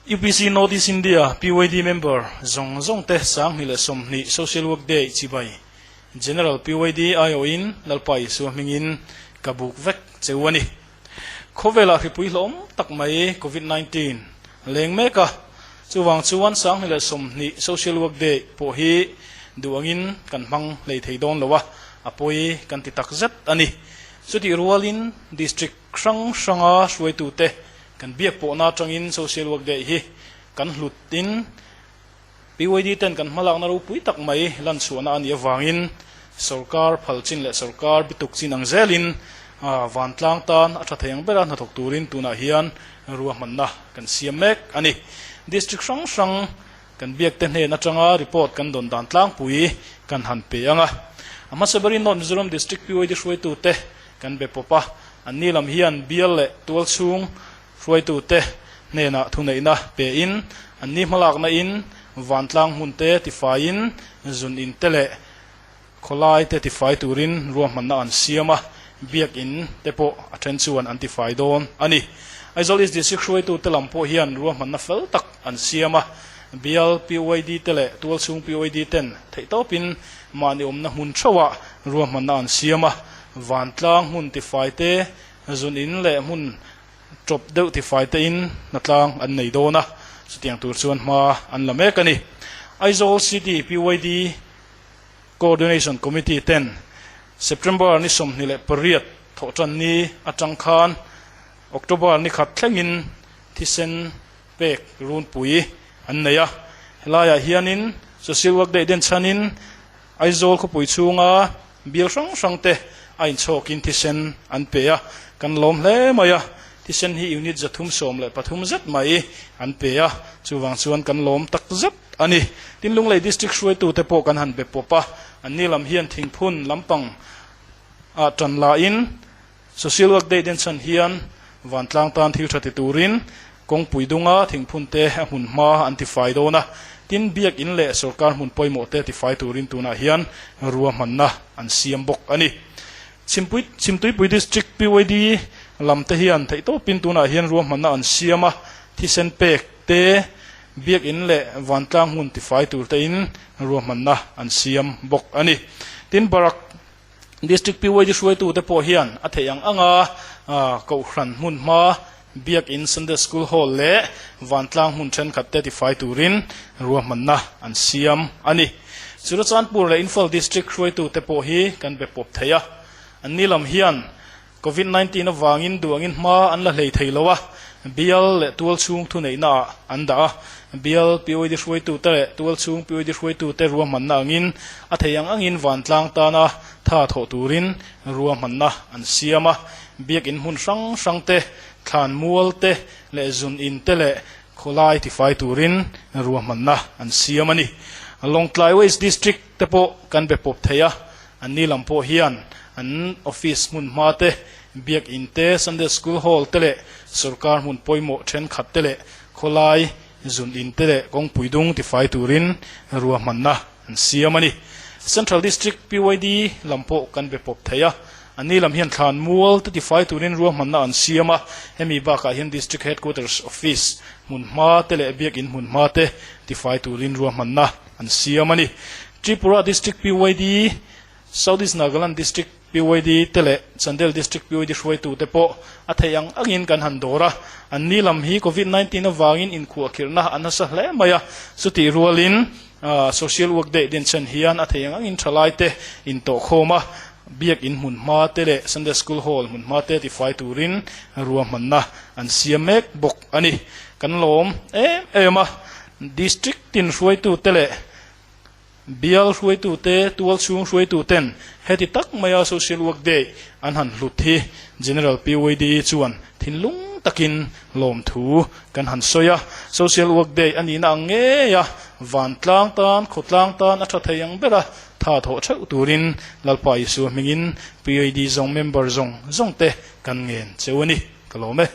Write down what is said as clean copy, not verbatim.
UPC North East India PYD member zawng zawng te 2020 Social Work Day chibai General PYD aiawhin Lalpa Isua hmingin ka buk vek cheu a ni. Khawvelah hripui hlawm tak mai Covid 19 leng mek a, chuvang chuan 2020 Social Work Day pawh hi duh angin kan hmang hlei thei dawn lo a, a pawi kan ti tak zet a ni. Chutih rualin District hrang hranga hruaitute kan biak pawhna atangin Social Work Day hi kan hlutin PYD ten kan hmalakna ropui tak mai lanchhuahna a nih avangin sorkar phal chin leh sorkar bituk chin ang zelin vantlang tan a tha thei ang bera hnathawk turin tunah hian ruahmanna kan siam mek a ni. District hrang hrang kan biakte hnen atanga report kan dawn dan tlangpui kan han pe ang a. A hmasa berin North Mizoram District PYD hruaitute kan be pawp a, anni lam hian bial leh tualchhung hruaitute hnenah thuneihna pein, anni hmalakna in vantlang hmun te tifaiin zun in te leh khawlai te tifai turin ruahmanna an siam a, biakin te pawh a then chuan an tifai dawn a ni. Aizawl East District hruaitute lam pawh hian ruahmanna fel tak an siam a, bial PYD te leh tualchhung PYD ten theihtawpin mahni awmna hmun theuhah ruahmanna an siam a, vantlang hmun tifai te, zun in leh hmun tawp deuh tifai te in hnatlang an nei dawn a, chutiang tur chuan hma an la mek a ni. Aizawl City PYD Coordination Committee ten September ni 28 thawhtan ni atang khan October ni khat thlengin thisen pek runpui an nei a, helaiah hianin Social Work Day den chhanin Aizawl khawpui chhunga bial hrang hrang te a inchhawkin thisen an pe a, kan lawm hle mai a, thisen hi unit 313 zet mai an pe a, chuvang chuan kan lawm tak zet a ni. Tin Lunglei District hruaitute pawh kan han be pawp a, anni lam hian thingphun lampang ah tan lahin Social Work Day den chhan hian vantlang tan thil tha ti turin kawngpui dunga thingphun te a hmun hma an tifai dawn a, tin biakin leh sorkar hmun pawimawh te tifai turin tunah hian ruahmanna an siam bawk a ni. Chhimpui Chhimtuipui District PYD lam te hian theihtawpin tunah hian ruahmanna an siam a, thisen pek te, biakin leh vantlang hmun tifai tur tein ruahmanna an siam bawk a ni. Tin Barak District PYD hruaitute pawh hian a theih ang anga Kohhran hmun hma, Biakin Sunday School Hall leh vantlang hmun thenkhat te tifai turin ruahmanna an siam a ni. Churachandpur leh Imphal District hruaitute pawh hi kan be pawp thei a, anni lam hian Covid 19 avangin duh angin hma an la hlei thei lo a, bial leh tualchhung thuneihna ah an dah a, bial POD hruaitute leh tualchhung POD hruaitute ruahmanna angin a thei ang angin vantlang tana tha thawh turin ruahmanna an siam a, biakin hmun hrang hrang te, thlan mual te leh zun in te leh khawlai tifai turin ruahmanna an siam a ni. Lawngtlai West District te pawh kan be pawp thei a, Anni lam pawh hian an office hmun hma te, biakin te, Sunday School Hall te leh sorkar hmun pawimawh thenkhat te leh khawlai zun in te leh kawngpui dung tifai turin ruahmanna an siam a ni. Central District PYD lam pawh kan be pawp thei a, anni lam hian thlan mual te tifai turin ruahmanna an siam a, hemi bakah hian District Headquarters Office hmun hma te leh biakin hmun hma te tifai turin ruahmanna an siam a ni. Tripura District PYD, South East Nagaland District PYD te leh Chandel District PYD hruaitute pawh a theih ang angin kan han dawr a. Anni lam hi Covid 19 avangin inkhuahkhirhna a nasa hle mai a, chutih rualin Social Work Day denchhen hian a theih ang angin thalaite intawhkhawm a, biakin hmun hma te leh Sunday School Hall hmun hma te tifai turin ruahmanna an siam mek bawk a ni. Kan lawm em em a, District tin hruaitute leh bial hruaitute, tualchhung hruaituten heti tak maia Social Work Day an han hlut hi General PYD chuan thinlung takin lawmthu kan han sawi a. Social Work Day a nihna ang ngei a, vantlang tan, khawtlang tan a tha thei ang bera tha thawh theuh turin Lalpa Isua hmingin PYD zawng member zawng zawngte kan ngen cheu a ni. Ka lawm e.